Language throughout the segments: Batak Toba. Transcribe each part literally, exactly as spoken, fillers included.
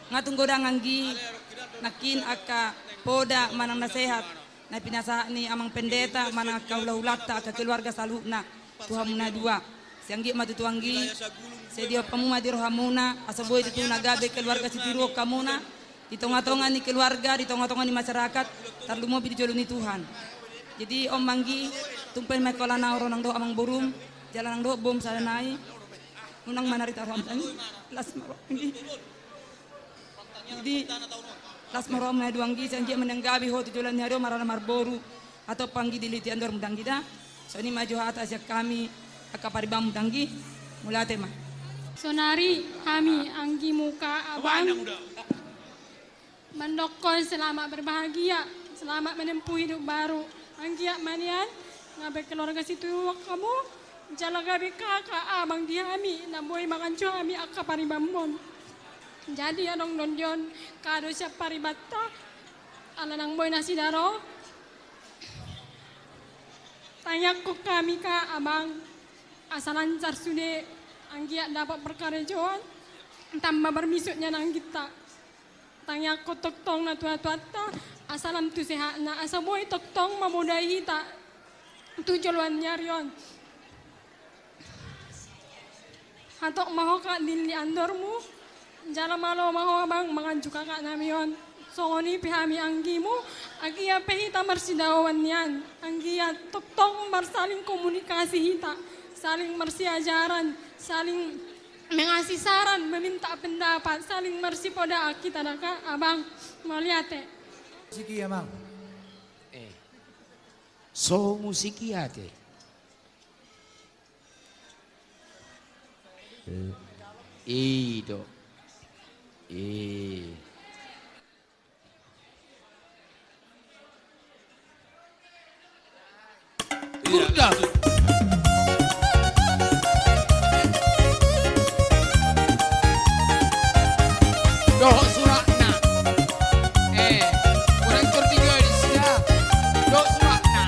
Nga tung godang anggi, nangkin angka poda manang nasehat na pinasahat ni amang pendeta manang angka hulahulanta, angka keluarga saluhutna tu hamuna dua. Sai anggiat ma tutu anggi, sai dihapoon hamu ma di rohamuna, asa boi tutu na gabe keluarga sitiruon hamuna di tongatonga ni keluarga, di tongatonga ni masyarakat, tarlumobi di jolo ni Tuhan. Jadi on ma anggi, tung pe ma holan na ro nang dohot amangborum jala nang dohot boum sada nai. Unang ma na rita roham, las ma roham anggi. Jadi las ma roham na dua anggi, sai anggiat ma na gabe ho tu joloan ni ari on marana marboru, atau pe anggi dilehon andormu da anggi da. Songon i ma jo hata sian hami angka paribanmu da anggi. Mauliate ma. Sonari hami anggimu angka abang mandokkon selamat berbahagia, selamat menempuh hidup baru. Anggiat ma nian gabe keluarga sitiruon hamu, jala gabe kakak abang di hami na boi manganju hami angka paribanmon. Jadi adong do on kado sian paribanta, ala nang boi nasida ro. Tangiangkon hami angka abang asa lancar sude, anggiat dapot parkarejoan, tamba marmisut nian angginta. Tangiangkon tongtong natuatuanta asa lam tu sehatna, asa boi tongtong mamodai hita tu joloan ni ari on. Hatop ma ho angka di andormu, jala malo ma ho abang manganju kakak nami on. Songon i pe hami anggimu, anggiat pe hita marsidaoan nian, anggiat tongtong marsaling komunikasi hita, saling marsiajaran, saling mengasih saran, meminta pendapat, saling marsipodaan hita da angka abang. Mauliate. Siki amang. Eh. So musiki ate. Eh. I do. Eh. Kurdam. Dohot suratna. Eh, kurang cor tiga di sida. Dohot suratna.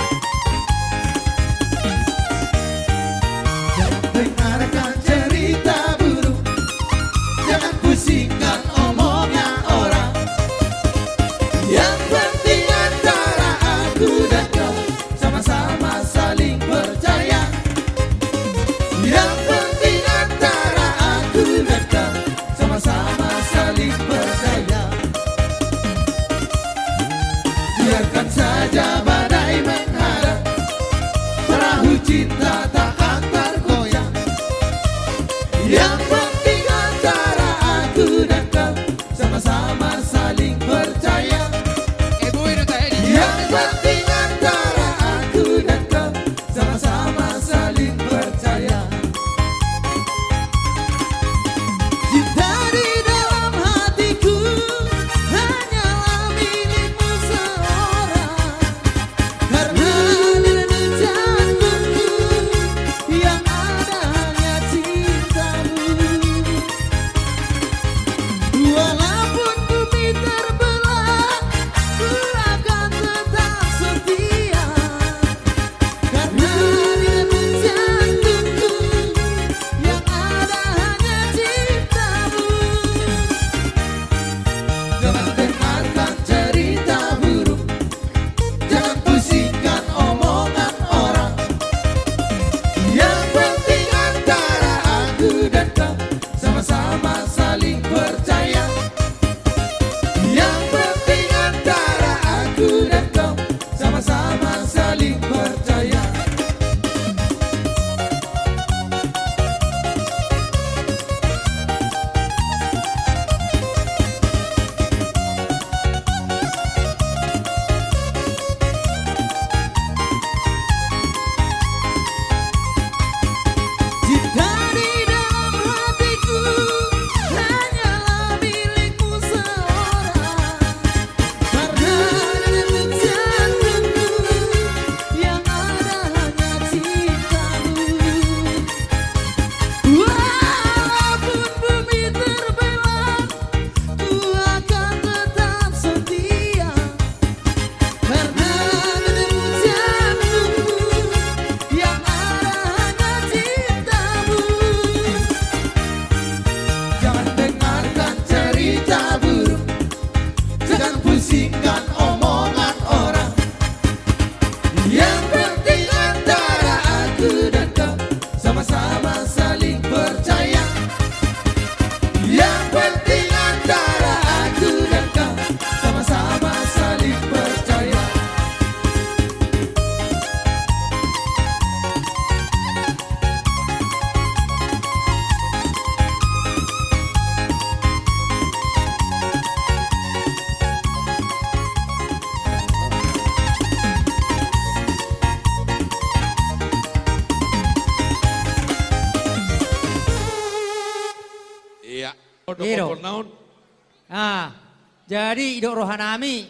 Jangan dengarkan cerita burung. Jangan pusingkan omongan orang. Yang penting antara aku dan kau sama-sama saling percaya. Yang penting antara aku dan kau sama-sama saling percaya. Biarkan saja badai menghadang, perahu cinta tak akan tergoyang. Yang penting antara aku dan kau sama-sama saling percaya. Yang penting antara aku dan kau sama-sama saling percaya. Cinta di dalam hatiku hanyalah milikmu seorang. Karena di dalam jantungku yang ada hanya cintamu. Walaupun bumi terbelah, ku akan tetap setia. Karena di dalam jantungku yang ada hanya cintamu. Jangan dengarkan cerita burung. Jangan pusingkan omongan orang. Yang penting antara aku dan kau sama-sama saling percaya. Yang penting antara aku dan kau sama-sama saling percaya. Cinta di dalam hatiku hanyalah milikmu seorang. Karena di dalam jantungku yang ada hanya cintamu. Walaupun bumi terbelah, ku akan tetap setia. Karena di dalam jantungku yang ada hanya cintamu. Jangan dengarkan cerita burung. Tinggal omongan orang. Yang penting antara aku dan kau sama-sama saling percaya. Yang penting antara aku dan kau sama-sama saling percaya. Iya. Iro. Ah, jadi didok rohanami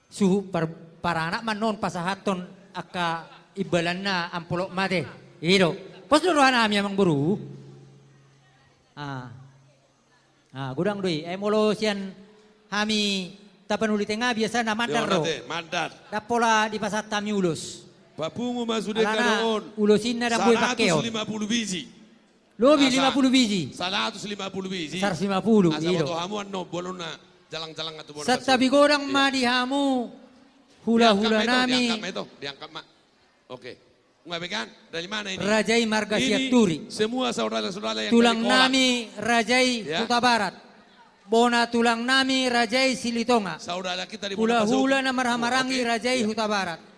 suhut par-, paranak ma annon pasahathon angka imbalanna amplop mate. Iro. Pos do rohanami amang boru. Ah. Ah, godang do i. Eh, molo sian hami Tapanuli Tengah biasana mandar do. Mandar. Ndang pola dipasahat hami ulos. Papungu ma sude. Alana ulos i ndang boi pangkeon. Saratus lima puluh biji. Lobi lima puluh biji. Saratus lima puluh biji. Saratus lima puluh, asa i do. Boto hamu annon bolonna jalang-jalang tu bona. Santabi godang ma di hamu hula-hulanami. Diangkat ma i to, diangkat ma. Oke. Nga began dari mana ini? Raja i marga Sianturi. Semua saudara-saudara yang dari Kolak. Tulangnami raja i Hutabarat. Bona tulangnami raja i Silitonga. Saudara kita di Bona Pasogi. Hula-hula na marhahamaranggi raja i Hutabarat.